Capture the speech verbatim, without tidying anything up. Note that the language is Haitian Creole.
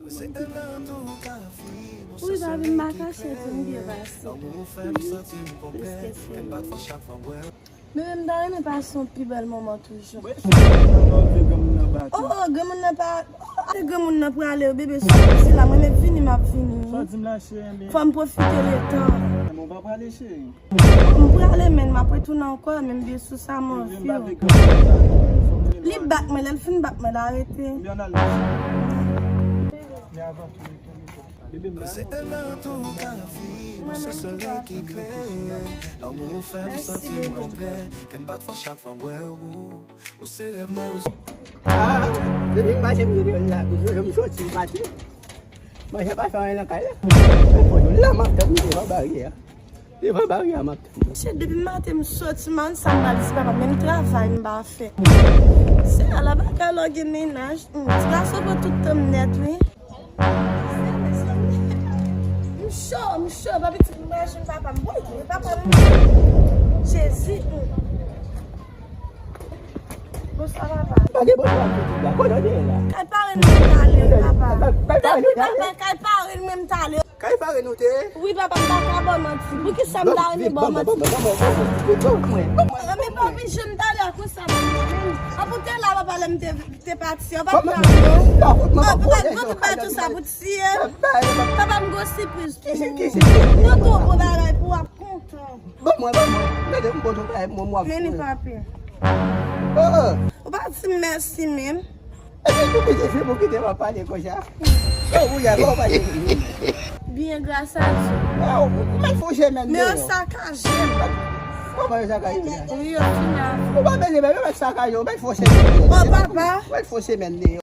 Wi, papi, m pa kache tou, m byen pase. Wi, eskèse. Men, men m ta renmen pase yon pi bèl moman toujou. Oh, granmoun nan pa, oh, granmoun nan prale, bebe, soti la, mwen menm vini, m ap vini, wi. Fò m pwofite letan. M prale, men m ap retounen ankò, men m byen sou sa, m anvi w. Li bat mwen, lè l fin bat mwen, l arete. Bebe, m la. Se tèlman tou ka viv, se solèy ki klere. Lanmou ou fè m santi m konplè. Kè m bat fò chak fwa m wè ou. Ou se rèv mwen, ou se... Ah, depi m mache m rete la, m soti m pati. Manje pa fè anyen nan kay la. Men fò yo la m ap tann li devan baryè a. Devan baryè a m ap tann li. Mesye, depi maten m soti, m pa konn sa m pral di papa, menm travay m pa fè. Se ala bagay lè w gen mennaj. Hmm, ti gason pran tout tan m nèt, wi. M cho, m cho, pa pitit m raje m papa m. Woy, papa m. Jezi. Bonswa, papa. Pa gen bonswa, pitit la. Kote w ye la? Kay parenn mwen m t ale, wi, papa. Kay parenn ou t ale? Papa, kay parenn mwen m t ale. Kay parenn ou te ye? Wi, papa, m pa ka ba w manti. Poukisa m ta renmen ba w manti? Ban mwen, ban mwen, ban mwen, ban mwen. An, men papi, jan m t ale a konsa, papa. An, pou te la, papa, lè m te te pati, an pa t la, non. An, papa, papa, tout sa pou tiye. Papa, m gon sipriz pou ou. Mwen gon gwo bagay pou w ap kontan. Ban mwen, ban mwen. Mete m gon bagay pou mwen, mwen ap... Vini, papi. Oh, oh. Ou pa di m mèsi menm. Epi tou pete je pou kite m ap pale konsa. Oh, ou ya, kòman w pale? Byen, gras a Dye. Oh, ou mèt fon semèn deyò. Men yo sakaje m. Kòman yo sakaje m? Wi, yo fin avè m. Ou pa bezwen, men yo mèt sakaje w, mèt fon semèn deyò. Oh, papa. Mèt fon semèn deyò.